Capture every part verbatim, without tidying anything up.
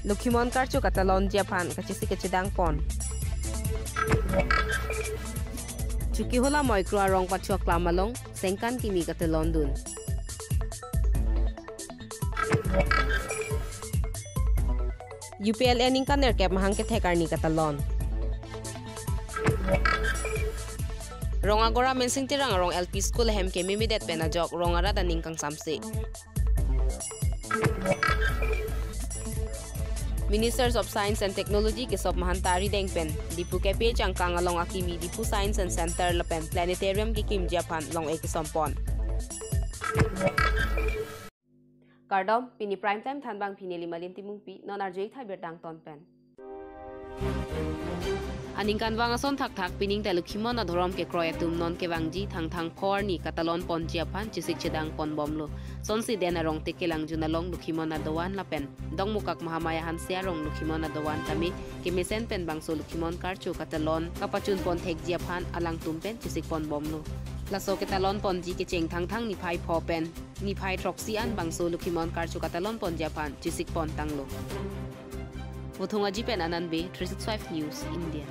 Lokhimon karcho katalonji aphan kachesik kachedang pon. Chokihola Moikro arong Pathu aklam along sengkan kimi katalondun. U P L A ningkan nerkep mahang kethek arni katalon. Rong Agora Mensing Terang arong L P School ahem kememedet pen ajok rong arat aning kangsamse. Ministers of Science and Technology Kesop Mahanta arideng pen Diphu kepi changkang along akimi Diphu Science and Center lapen Planetarium kekimji aphan long-e kesompon. Kardom, pini Prime Time thanbang pini Limalin Timungpi, non arju-ik tha birta angton pen. Aningkanvang ason thakthak pining ta Lokhimon adhorom kekroi atum non kevangji Thangthang pho arni katalon ponji aphan chesik chedang ponbomlo. Sonsi den arong Tekelangjun along Lokhimon adovan lapen Dongmukak Mahamaya Hanse arong Lokhimon adovan tame kemesen pen bangso Lokhimon karcho katalon kapachun pon thekji aphan alangtum pen chesik ponbomlo. Laso ketalon ponji kecheng Thangthang niphai pho pen niphai throksi an bangso Lokhimon karcho katalon ponji aphan chesik pon tanglo. Vothung Aji pen Anand Bey, three six five News India.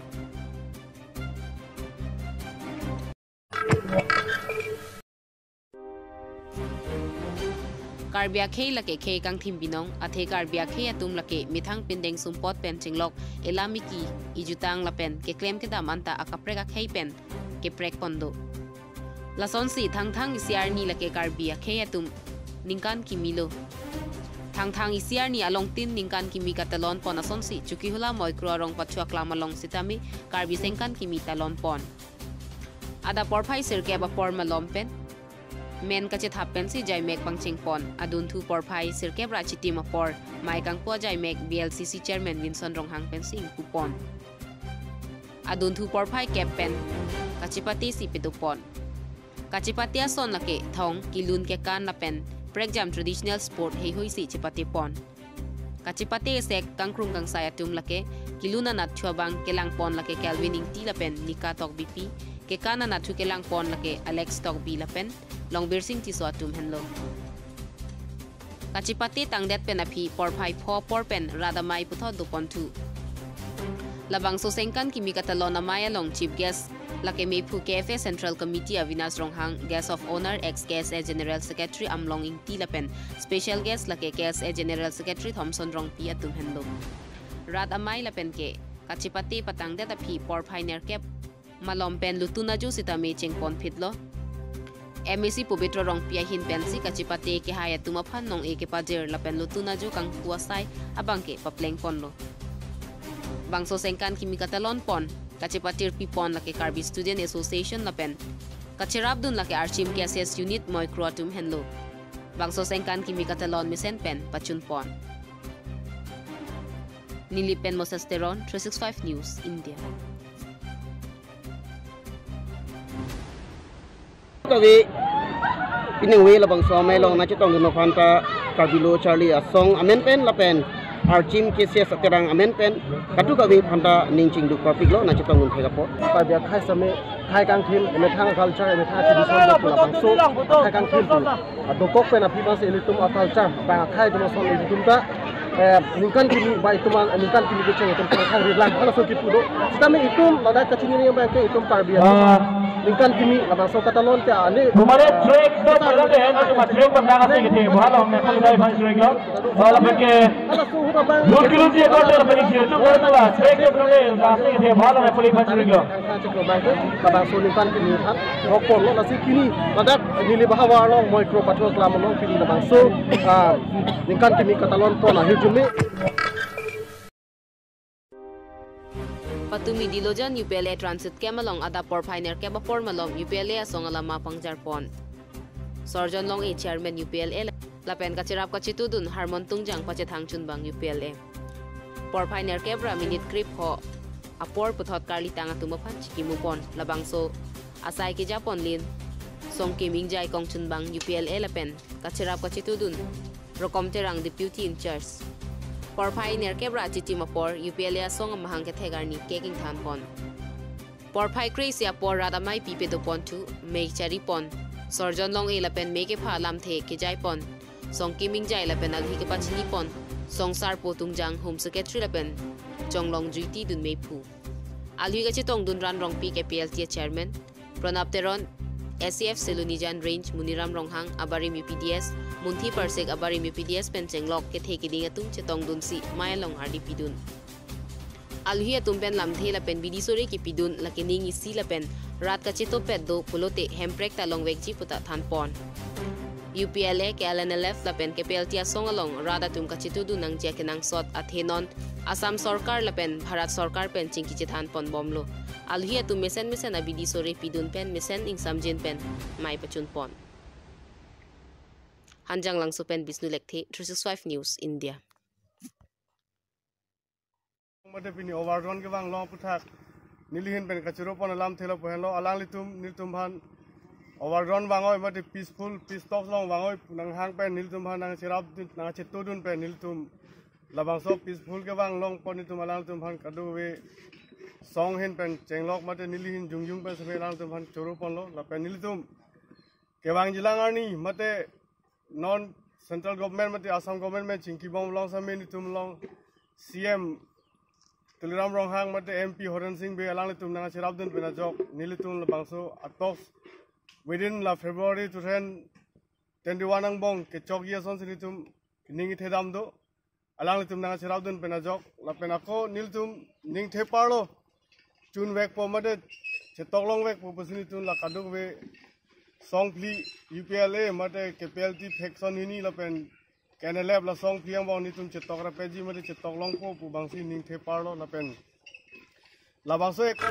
Karbi akhei lake khei kangthim binong, athe Karbi akhei atum lake methang pindeng sumpot pen chenglok, elam eki, ejutang lapen keklem kedam anta akaprek akhei pen keprek pon do. Lasonsi Thangthang isi arni lake Karbi akhei atum ningkan kimi lo. Thangthang isi arni alongtin ningkan kimi katalon pon asonsi Chokihola Moikro arong Pathu aklam along sitame Karbi sengkan kimi talon pon. Adap porphai sirkep apor malom pen men kachethap pensi jaimek pangcheng pon. Adunthu porphai sirkep ra chitim apor mai kangpu ajaimek B L C C Chairman Vinson Ronghang pensi ingpu pon. Adunthu porphai kep pen kachepate si pedo pon. Kachepate ason lake thong, kelun kekan lapen prekjam traditional sport heihui si chepate pon. Kachepate esek kangkrung kangsai atum lake kelun anat chu abang kelang pon lake Kelvin Ingti lapen Nika Tokbipi, kekan anat chu kelang pon lake Alex Tokbi lapen Longbirsing Tisso atum henlo. Kachepate tangdet pen aphi porphai pho apor pen rat amei puthot do ponthu. Labangso sengkan kimi katalon amei along chief guest lake mephu K F A Central Committee Avinash Ronghang, guest of honour ex K S A General Secretary Amlong Ingti lapen special guest lake K S A General Secretary Thomson Rongpi atum henlo. Rat amei lapen ke kachepate patangdet aphi porphai nerkep malom pen lutun ajo sitame chengpon phitlo. M A C Pobitro Rongpi ahin pensi kachepate kehai atum aphan nong-e kepajir lapen lutun ajo kangpu asai abang ke papleng ponlo. Bangso sengkan kimi katalon pon kachepatir pi pon lake Karbi Student Association lapen kacherapdun lake Archim K S S Unit Moikro atum henlo. Bangso sengkan kimi katalon mesen pen pachun pon. Nilip pen Moses Teron, three six five News India. Kave, pining ave labangso amei along nangchetongdun aphan ta Karbi Lo Charli Asong amen pen lapen Archim K C S Terang amen pen kadokave aphan ta ning chingduk parpiklo nangchetongdun thek apot. Karbi akhei sitame akhei kangthim, emethang culture, emethang tradition lo pu labangso akhei kangthim pu adokok pen aphi abang si ilitum a-culture, bang akhei atum ason ilitum ta, eh, ningkan kimi ba itum an, ningkan kimi kecheng itum Thangthang ri lang, halaso kipu do. Sitame itum ladak kachinine abang ke itum Karbi atum Ah. ningkan kimi labangso katalon ke ani, Bumare eh, track to katalon pala de, na tuma track pala kasi kiti, buhalo, me pali dai bhai track lo. Wala peke, halaso ahut abang Lun kilun si ekor tel pagi sir, tu baru tu lah. Track to pala de, kasi kiti, buhalo, me pali bhai track lo. Thangthang chiklo abang ke, labangso ningkan kimi aphan rok ponlo, lasi pini ladak neli bahavar along Moikro Pathu aklam along pini labangso, ah, ningkan kimi katalon pon ahirjume. Patumi Dilojan U P L A Transit Camp along adap porphai nerkep apor malom U P L A asong alama pangjar pon. Sorjon Long-e Chairman U P L A lapen kacherap kachetudun Harmon Tungjang pachethang chunbang U P L A. Porphai nerkep ra minute krepho apor puthot karlitang atum aphan chikimu pon labangso asai keja pon lin Songkim Ingjai kongchunbang U P L A lapen kacherap kachetudun Rokom Terang Deputy in charge. Porphai nerkep ra chitim apor U P L A asong amahang kethek arni cake ingthan pon. Porphai kre-isi apor rat amei pi pedo ponthu, mei chari pon. Sorjon Long-e lapen mei kepha lamthe kejai pon. Songkim Ingjai lapen alhi kepachini pon. Songsar Potungjang, Home Secretary lapen Chonglong Juiti Dunmeiphu. Alhi kachetongdun Ran Rongpi K P L T a Chairman, Pranab Teron, S A F Silonijan Range, Muniram Ronghang abarim U P D S, Munthi Parsek abarim U P D S pen chenglok kethe keding atum chetongdunsi mei along ardi pidun. Alhi atum pen lamthe lapen bidi sore kepidun, lake ning isi lapen rat kachetopet do pulote Hemprek ta longvekji puta thanpon. U P L A, K L N L F lapen K P L T asong along rat atum kachetudun nangji akenangsot athe non Assam Sorkar lapen Bharat Sorkar pen chingki chethanpon bomlo. Alhi atum mesen mesen abidi sore pidun pen mesen ingsamjin pen mei pachunpon. Hanjanglangso pen Bisnu Lekthe, three six five News India. Mate pini overdrawn kevang long aphuthak nelihin pen kachiropon alamthe lapu henlo, alanglitum nelitum aphan overdrawn vangoi mate peaceful, peace talks along vangoi pu nanghang pen nelitum aphan nangcherap dun, nangchetudun pen nelitum labangso peaceful kevang longpon nelitum alanglitum aphan kadokave song ahin pen chenglok mate nelihin jongjung pen seme alanglitum aphan choroponlo lapen nelitum kevangjilang arni mate non central government mate Assam government pen chingkibom along seme nelitum along C M Tuliram Ronghang mate M P Horen Sing Bey alanglitum nangcherapdun pen ajok nelitum labangso a-talks within la February two thousand twenty-one angbong kechokji asonsi nelitum ning ithedam do. Alanglitum nangcherapdun pen ajok lapen ako nelitum ning theparlo, chunvekpo mate chetok longvekpo pusi nelitum la kadokave song phli U P L A mate K P L T faction hini lapen K N L F la song phli angbong nelitum chetok rapji mate chetok longpo pu abangsi ning theparlo lapen labangso ek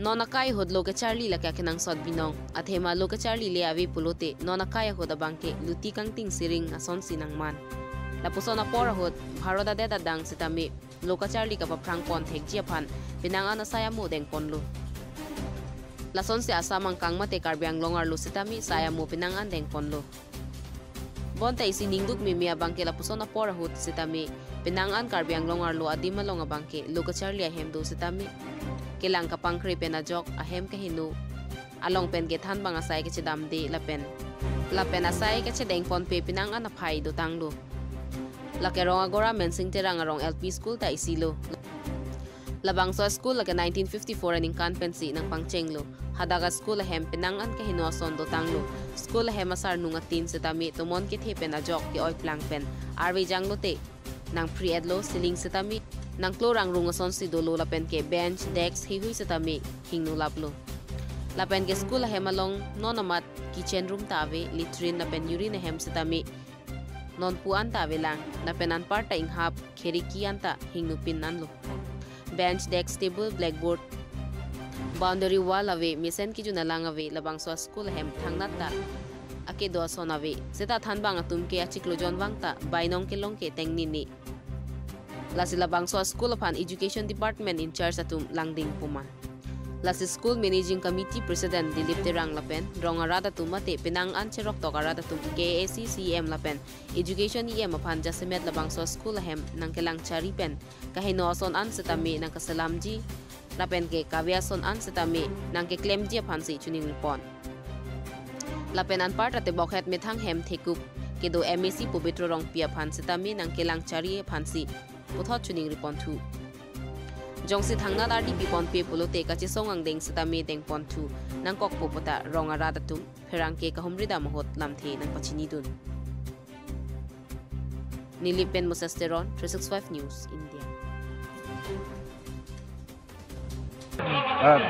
Non akai ahut lo kacharli lake akenangsot binong. Athema lo kacharli le ave pulote non akai ahut abangke luti kangting siring asonsi nangman. Lapuson apor ahut Bharat adet adang sitame lo kacharli kapaphrangpon thekji aphan penang an asai amo dengponlo. Lasonsi Assam angkang mate Karbi Anglong arlo sitame sai amo penang an dengponlo. Bonta isi ningduk meme abangke lapuson apor ahut sitame penang an Karbi Anglong arlo adim along abangke lo kacharli ahem do sitame kelang kapangkre pen ajok ahem kaheno along pen kethan abang asai kachedamde lapen lapen asai kachedengponpe penang an aphai dotanglo. Lake Rong Agora Mensing Terang arong L P school ta isilo. Labangso school lake nineteen fifty-four aningkan pensi nangpangchenglo. Hadak a-school ahem penang an kaheno ason dotanglo. School ahem asarnung atin sitame tomon kethe pen ajok ke-oi plang pen arve janglote nangphri-etlo, ceiling sitame nangklo rangrung asonsi dolo lapen ke bench, desk heihui sitame hingno laplo. Lapen ke school ahem along non amat kitchen room ta ave, latrine lapen urine ahem sitame non pu an ta avelang, lapen anparta inghap, khiriki anta hingnopin anlo. Bench, desk, table, blackboard, boundary wall ave, mesen kejun alang ave, labangso a-school ahem thangnat ta akedo ason ave. Seta thanbang atum ke achiklo jonvang ta bainong kelong ke tengnini. Lasi labangso a-school aphan Education Department in charge atum langding puma. Lasi School Managing Committee President Dilip Terang lapen rong arat atum mate penang an cheroktok arat atum K A A C C E M lapen Education E M aphan jasemet labangso school ahem nangkelang chari pen kaheno ason an sitame nangkaselamji lapen ke kave ason an sitame nangkeklemji aphansi choningripon. Lapen anparta tebokhet methang hem thekup kedo M A C Pobitro Rongpi aphan sitame nangkelang chari aphansi puthot choningriponthu. Jongsi thangnat ardi piponpe pulote kachesong angdeng sitame dengponthu nangkokpo puta rong arat atum pherangke kahumridam ahut lamthe nangpachinidun. Nilip pen Moses Teron, three six five News India. Ah,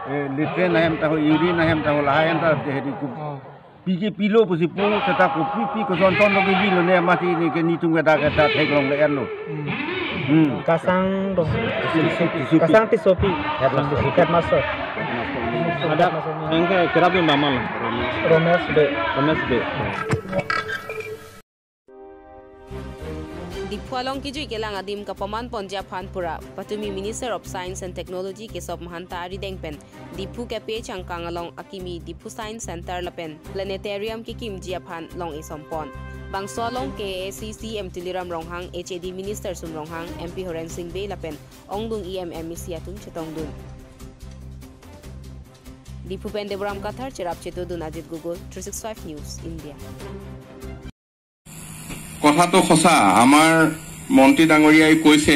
eh, latrine ahem taho, urine ahem taho, lahai anta dehedi kup. Oh. P K P lo pusi pu, seta kopi pi koson son lo ke ji lo ne mati ne ke nitum ke dak ke ta theklong le erlo. Hmm. Hmm. Kasang dong. Tisopi. Kasang Tisopi. Headmaster. Headmaster. Ada yang ke kerap yang mamal. Romesh Bey. Romesh Bey. Diphu along kejui kelang adim kapamanponji aphan pura patumi Minister of Science and Technology Kesob Mahanta arideng pen Diphu K P H angkang along akimi Diphu Science Center lapen Planetarium kekimji aphan long-isompon. Bangso along K A A C C E M Tuliram Ronghang, H A D Minister Sum Ronghang, M P Horen Sing Bey lapen ongdung E M, M A C atum chetongdun. Diphu pen Deboram Kathar, cherap chetodun Ajit Gogoi, three six five News India. কথাটো সঁচা। আমাৰ মন্ত্ৰী ডাঙৰীয়াই কৈছে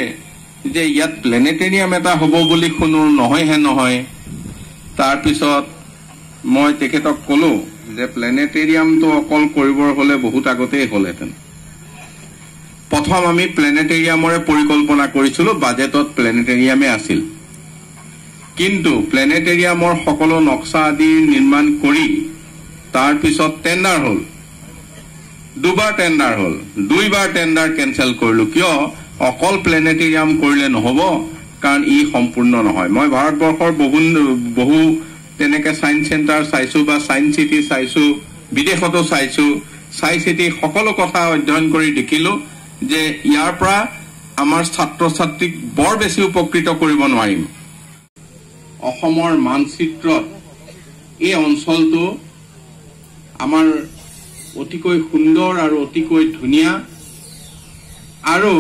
যে ইয়াত প্লেনেটেৰিয়াম এটা হ'ব বুলি শুনো, নহয়হে নহয়। তাৰপিছত মই তেখেতক ক'লো যে প্লেনেটেৰিয়ামটো অকল কৰিবৰ হ'লে বহুত আগতেই হ'লহেঁতেন। প্ৰথম আমি প্লেনেটেৰিয়ামৰে পৰিকল্পনা কৰিছিলো, বাজেটত প্লেনেটেৰিয়ামে আছিল। কিন্তু প্লেনেটেৰিয়ামৰ সকলো নক্সা আদি নিৰ্মাণ কৰি তাৰ পিছত টেণ্ডাৰ হ'ল, দুবাৰ টেণ্ডাৰ হ'ল, দুইবাৰ টেণ্ডাৰ কেঞ্চেল কৰিলো। কিয়? অকল প্লেনেটেৰিয়াম কৰিলে নহ'ব, কাৰণ ই সম্পূৰ্ণ নহয়। মই ভাৰতবৰ্ষৰ বহু বহু তেনেকে ছায়েন্স চেণ্টাৰ চাইছো বা ছায়েন্স চিটি চাইছো, বিদেশতো চাইছো। চাই চিতি সকলো কথা অধ্যয়ন কৰি দেখিলো যে ইয়াৰ পৰা আমাৰ ছাত্ৰ ছাত্ৰীক বৰ বেছি উপকৃত কৰিব নোৱাৰিম। অসমৰ মানচিত্ৰত এই অঞ্চলটো আমাৰ অতিকৈ সুন্দৰ আৰু অতিকৈ ধুনীয়া, আৰু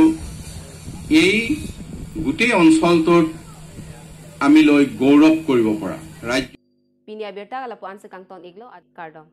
এই গোটেই অঞ্চলটোত আমি লৈ গৌৰৱ কৰিব পৰা ৰাজ্য। Pini abirta lapu-an si kangton iklo, kardom.